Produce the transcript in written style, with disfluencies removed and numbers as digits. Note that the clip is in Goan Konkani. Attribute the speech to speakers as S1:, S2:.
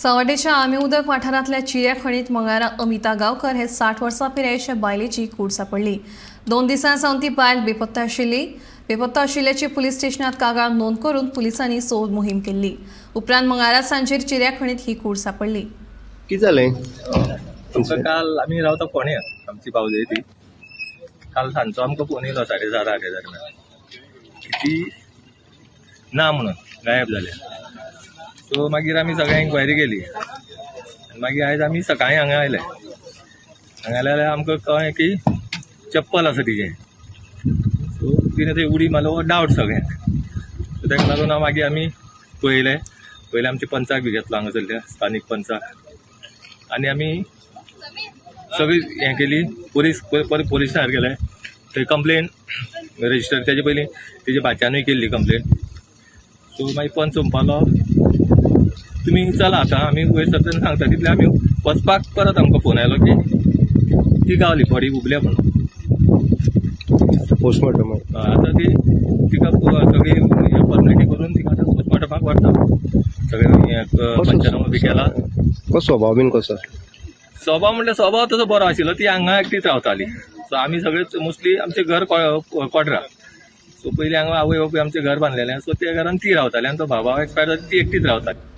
S1: सावड्डेच्या आमी उदक वाठारांतल्या चिऱ्या खणीत मंगळारा अमिता गांवकर हे 60 वर्सां पिरायेचे बायलेची कूड सांपडली. 2 दिसां सावन ती बायल बेपत्ता आशिल्ली. बेपत्ता आशिल्ल्याची पुलीस स्टेशनात कागाळ नोंद करून पुलिसांनी सोद मोहीम केल्ली. उपरांत मंगळारा सांजेर चिऱ्या खणीत ही कूड सांपडली.
S2: कितें जालें?
S3: आमकां काल आमी रावता फोंड्या, आमची पावजय ती. काल सांजचो आमकां फोन येयलो 7:30 8 दरम्यान की ती ना म्हणून गायब जाल्या. सो मागीर आमी सगळ्या इन्क्वायरी केली आनी मागीर आयज आमी सकाळीं हांगा आयले. हांगा आयले जाल्यार आमकां कळ्ळें की चप्पल आसा तिजें. सो तिणें थंय उडी मारलो हो डावट सगळ्यांक. सो ताका लागून हांव मागीर आमी पळयलें. पयलें आमच्या पंचाक बी घेतलो हांगासरल्या स्थानीक पंचाक आनी आमी सगळी हें केली. पोलीस परत पोलिसार गेले, थंय कंप्लेन रजिस्टर. तेजे पयलीं तेजे भाच्यानूय केल्ली कंप्लेन. सो मागीर पंच म्हणपालो तुमी चला आतां आमी वयर सरता सांगता. तितले आमी वचपाक परत आमकां फोन आयलो की ती गावली, बॉडी हुबल्या म्हणून.
S2: पोस्टमॉर्टम?
S3: आतां ती तिका सगळी फॉर्मेलिटी करून तिका आतां पोस्टमॉर्टमाक व्हरता. सगळें हें पंचनामो बी केला.
S2: कसो स्वभाव बीन कसो आसलो?
S3: स्वभाव म्हणल्यार स्वभाव तसो बरो आशिल्लो. ती हांगा एकटीच रावताली. सो आमी सगळे मोस्टली आमचें घर कोडरा. सो पयलीं हांगा आवय बापूय आमचें घर बांदलेलें. सो त्या घरान ती रावताली आनी तो भाव एक्सपायर जाता, ती एकटीच रावताली.